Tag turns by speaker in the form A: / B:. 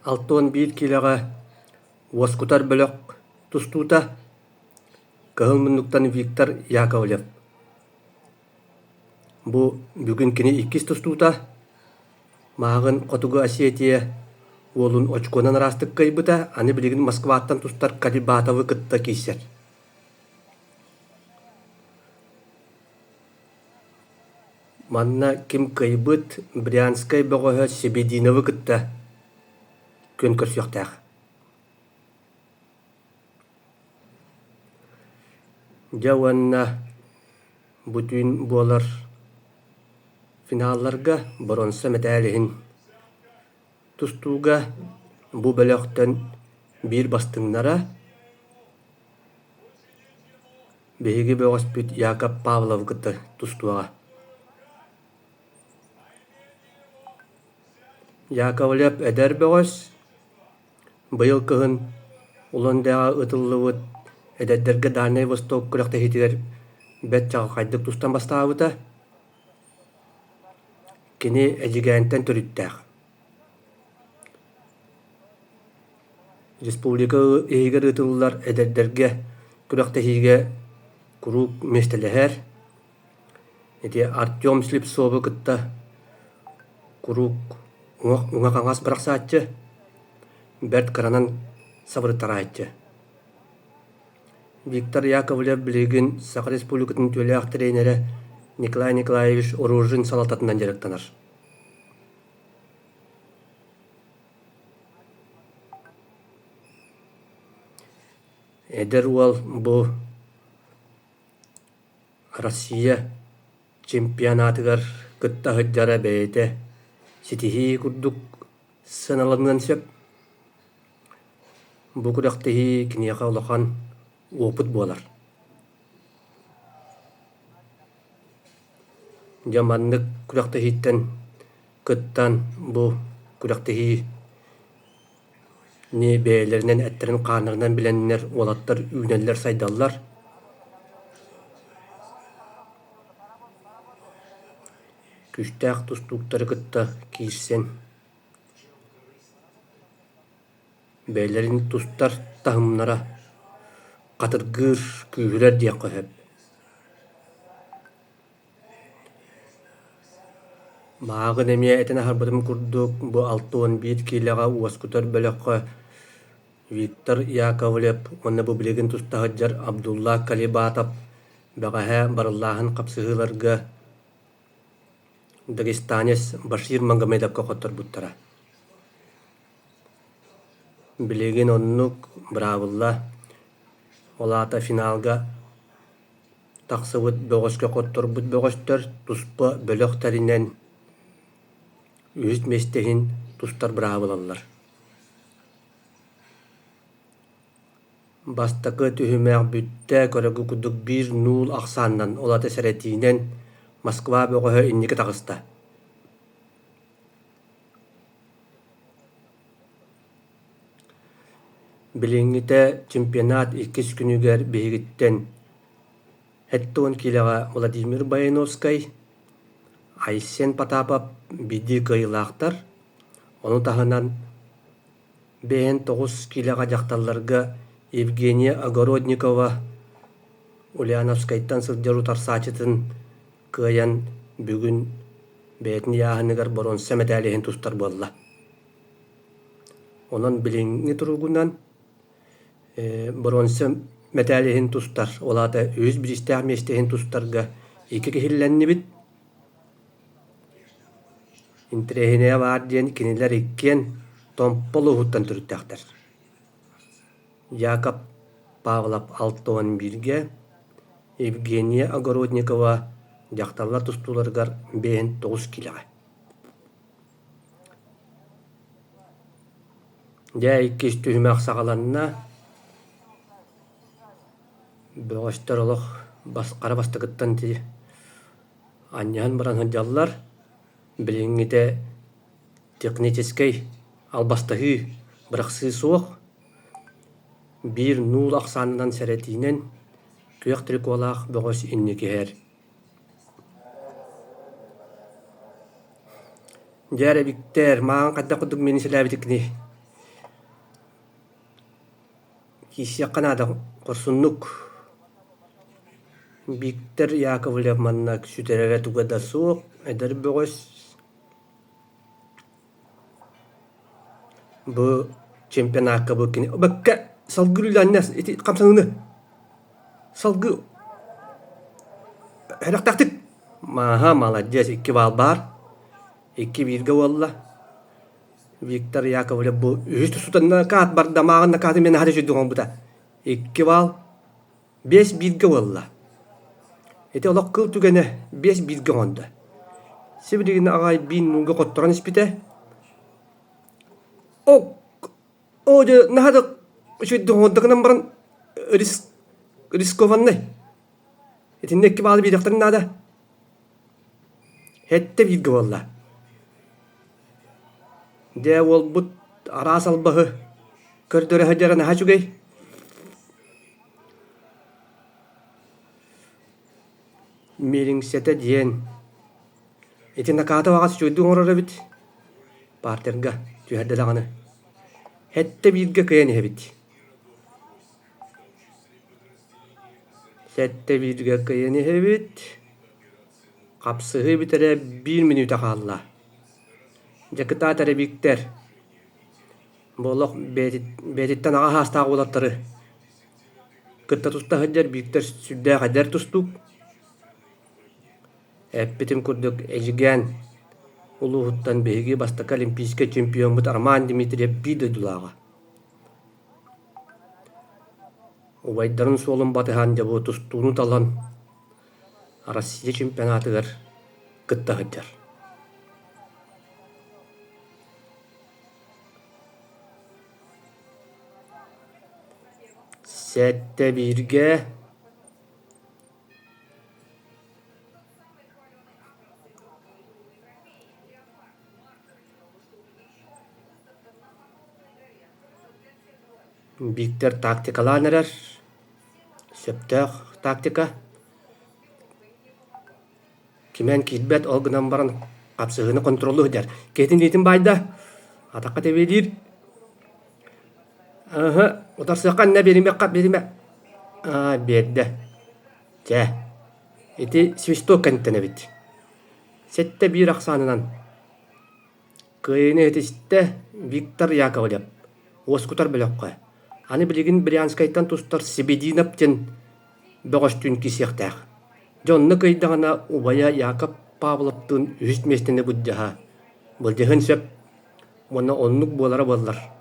A: 61 киилэҕэ уоскутар бөлөх тустуута Кыһыл муннуктан Виктор Яковлев. Бу бүгүн кини иккис тустуута Мааҕын Хотугу Осетия уолун очкуонан ыраастык кыайбыта, аны билигин Москваттан тустар Калибатовы кытта киирсэр. Манна ким кыайбыт Брянскай бөҕөһө Себединовы кытта күөн көрсүөхтээх. Дьэ уонна бу түүн буолар финалларга боруонса мэтээл иһин тустууга бу бөлөхтөн биир бастыҥнара биһиги бөҕөспүт Яков Павловы кытта тустуоҕа. Яковлев эдэр бөҕөс Быйыл кыһын Улан-Удэҕэ ыытыллыбыт эдэрдэргэ Дальнай Восток күрэхтэһиитигэр бэрт чаҕылхайдык тустан бастаабыта. Кини Эдьигээнтэн төрүттээх. Республика иһигэр ыытыллар эдэрдэргэ күрэхтэһиигэ куруук миэстэлэһэр. Ити Артем Слепцовы кытта куруук уҥа-хаҥас бырахсааччы, бэрт кыранан сабырыттарааччы. Виктор Яковлев билигин Саха Республикатын үтүөлээх тренерэ Николай Николаевич Рожин салалтатынан дьарыктанар. Эдэр уол бу Россия чемпионатыгар кытта сылдьара бэйэтэ ситиһии курдук сыаналаныан сөп. Бу күрэхтэһии киниэхэ улахан уопут буолар. Дьэ маннык күрэхтэһииттэн кыттан бу күрэхтэһии Ни бэйэлэринэн эттэрин-хааннарынан билэннэр уолаттар үүнэллэр-сайдаллар. Күүстээх тустууктары кытта киирсэн бэйэлэрин тустар таһымнара хатыргыыр, күүһүрэр диэххэ сөп. Мааҕын эмиэ этэн аһарбытым курдук, бу 61 киилэҕэ уоскутар бөлөххө Виктор Яковлев уонна бу билигин туста сылдьар Абдулла Калибатов бэҕэһээ барыллааһын хапсыһыыларга дагестанец Башир Магомедовка хотторбуттара. Билигин оннук быраабылла, ол аата финалга Тахсыбыт бөҕөскө хотторбут бөҕөстөр туспа бөлөх тэринэн үһүс миэстэ иһин тустар быраабылаллар. Бастакы түһүмэх бүттэ, көрөргө курдук биир нуул ахсаанынан, ол аата сэрэтиинэн Москва бөҕөһө инники таҕыста. Билиҥҥитэ чемпионат иккис күнүгэр биһигиттэн 70 киилэҕэ Владимир Баяновскай, Айсен Потапов биирдии кыайыылаахтар, ону таһынан 59 киилэҕэ дьахталларга Евгения Огородникова Ульяновскайтан сылдьар утарсааччытын кыайан бүгүн бэйэтин ыйааһыныгар боруонса мэтээл иһин тустар буолла. Онон билиҥҥи туругунан боруонса мэтээл иһин тустар, ол аата үһүс бириистээх миэстэ иһин тустарга икки киһиллэннибит. Интэриэһинэйэ баар диэн кинилэр иккиэн Томпо улууһуттан төрүттээхтэр. Яков Павлов 61-гэ, Евгения Огородникова дьахталлар тустууларыгар 59 киилэҕэ. Дьэ иккис түһүмэх саҕаланна. Бөҕөстөр олох хара бастакыттан ити анньыһан баран сылдьаллар. Билиҥҥитэ техническэй албастаһыы, бырахсыы суох. Биир нуул ахсаанынан сэрэтиинэн күөх триколаах бөҕөс инники иһэр. Дьэ эрэ Биктээр, мааҕын хайдах курдук миинин сэлээбитиккиний? Киирсиэххэ наада хорсуннук. Виктор Яковлев манна сүтэрэрэ туга да суох, эдэр бөҕөс. Бу чемпионакка бу кини бэккэ салгыы үлэлээннэ ити хамсаныыны салгыы Элэхтээхтик Мааһа маладьыас икки баал баар икки бииргэ буолла Виктор Яковлев бу үһүс тустуута накаат барда мааҕын накааты мин наһаа үчүгэй оҥорбута икки баал биэс бииргэ буолла ити олох кыл түгэнэ биэс бииргэ оҥордо сибилигин аҕай биин нууга хотторон испитэ о оо дьэ наһаа да үчүгэйдик оҥордо гынан баран риск рискованнай Итиннэ икки баалы биэриэхтэрин наада. Сэттэ бииргэ буолла. Дьэ уолбут араас албаһы көрдөрө сылдьара наһаа үчүгэй. Миэлиҥсэтэ диэн ити накаата баҕас үчүгэйдик оҥорор эбит. Партерга түһэрдэ даҕаны. Сэттэ бииргэ кыайан иһэбит. Сэттэ бииргэ кыайан иһэбит. Хапсыһыы бүтэрэ биир мүнүүтэ хаалла. Дьокутаат эрэ Бииктэр бу олох бэйэтиттэн аҕа саастаах уолаттары кытта туста сылдьар Бииктэр сүрдээх эдэр тустуук. Эппитим курдук Эдьигээн улууһуттан биһиги бастакы олимпийскай чемпиоммут Роман Дмитриев биир дойдулааҕа. Убайдарын суолун батыһан дьэ бу тустууну талан Россия чемпионатыгар кытта сылдьар. Сэттэ бииргэ Бииктэр тактикалаан эрэр, сөптөөх тактика. Кимэн киирбэт, ол гынан баран хапсыһыыны контроллуу сылдьар. Киһитин илиитин баайда, атахха тэбиэлиир. Ыһы, утарсыахха иннэ биэримиэххэ биэримэ. Аа, биэрдэ. Чэ, ити свисток кэнниттэн эбит. Сэттэ биир ахсаанынан Кыайыыны ситистэ Виктор Яковлев уоскутар бөлөххө. Аны билигин Брянскайтан тустар Себединов диэн бөҕөстүүн киирсиэхтээх. Дьэ онно кыайдаҕына убайа Яков Павловтыын үһүс миэстэни былдьаһа былдьаһыан сөп уонна оннук буолара буоллар.